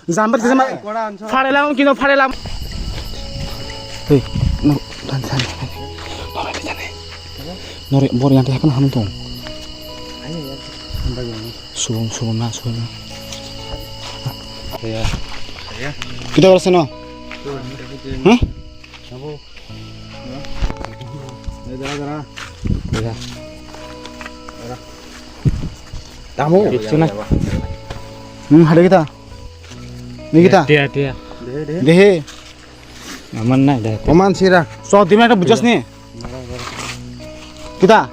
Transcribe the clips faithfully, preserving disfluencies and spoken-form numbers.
Jambar tisa ma. Koran so. Pharelam kino pharelam. Hei, no, dan dan. Nore bor yang teh kan ham tong. Subung subung na subung. Ya. Ya. Kita orang sana. Hah? Tamu. Itu na. Hmm, ada kita. Ini kita. Dia, dia. Dehe. Aman na, dah. Oman sira. So, dime ada bujas nih. Kita.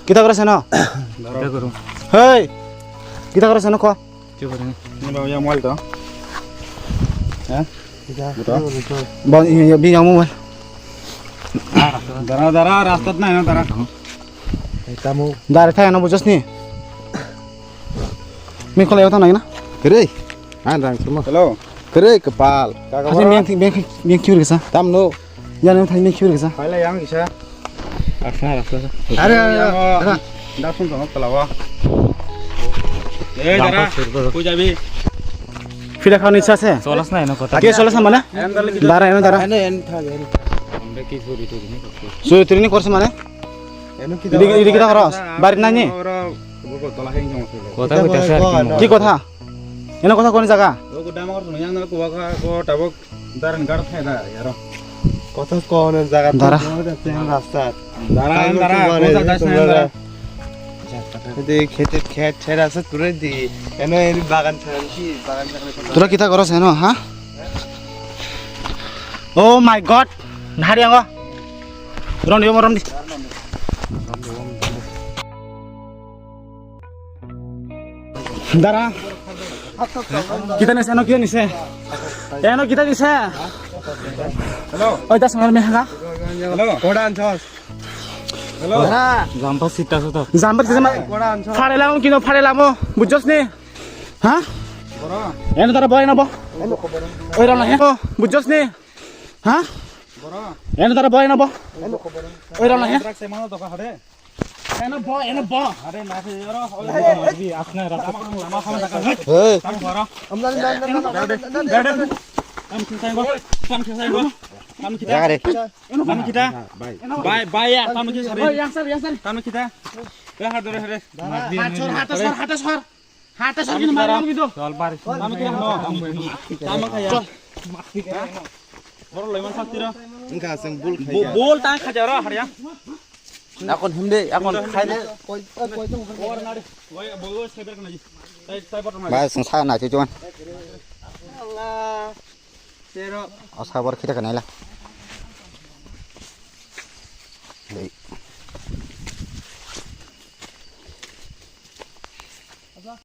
Kita kore seno. Kita kurung. Hei. Kita kore seno ko. Coba deh. Ini bawa yang mual tuh. Hah? Betul. Bang, iya, iya, bi yang mual. Dara, dara, rastat na, dara. Tamu. Dara, thai, ano bujas ni. Mi kole, tang na. Kere. An rang semua. Hello. Kere kepal. Kaga. Hasi bang, bang, bang, kiri kesa. Tam no. Ya, nang thani kiri kesa. Phaila yang kisa. Asna, asna. Are, are, are. Dasun tong kalawa. Eh, dara. Koi jabi? Phila khani sase. Solas na eno kota. Ke solas na mana? Dara, eno dara. Eno, eno thag, eno. Suri turi ni korse mana? Eno kita. Idi, idi kita koros. Barit nani? Kota kota sir. Ki kota? Eno kota koni jaga? Ko dama kor yang ko ko tabok. Daran gar thai da yaro. Kotha kono jaga Dara. Tengah rasta. Dara, dara, ko jaga thai da. Jadi khet, khet, khet asa ture di. Eno ini bagan thai ki bagan thai. Tura kita koros eno, ha? Oh my God. Nahari ango. Ron yo ron di. Dara. Kita ni se, eno kita ni se. Eno kita ni se. Hello. Oi, das ngal me haga. Hello. Kodan thos. Hello. Dara. Jampa sita suto. Jampa sita ma. Kodan thos. Phare lamo kino phare lamo. Bujos ni? Ha? Bora. Eno dara boy na bo. Oi, rana he. Bujos ni? Ha? Bora. Eno dara boy na bo. Oi, rana he. Truck se mano to ka hade. Eno bo, eno bo. Are na se yoro. Hey. Lama, lama, lama, lama, lama. Hey. Tam bora. Tam sing sai go. Tam sing sai go. Tam kita. Jaga re. Tam kita. Bai, bai ya, tam kita sari. Oh, yang sari, yang sari. Tam kita. Ya, hadu re, hadu re. Hatas, hatas, hatas. Hata sar gini marang gitu. Chol bar. Tamo kaya no. Tamo kaya. Chol. Boro loiman sastiro. Engka seng bul khai. Bol tang khaja ro harya. Akon himde, akon khai de. Bor nari. Oi bol seber kana ji. Tai tai bor nari. Ba seng sa na chuan. Allah. Tero. Asa bor khita kana la.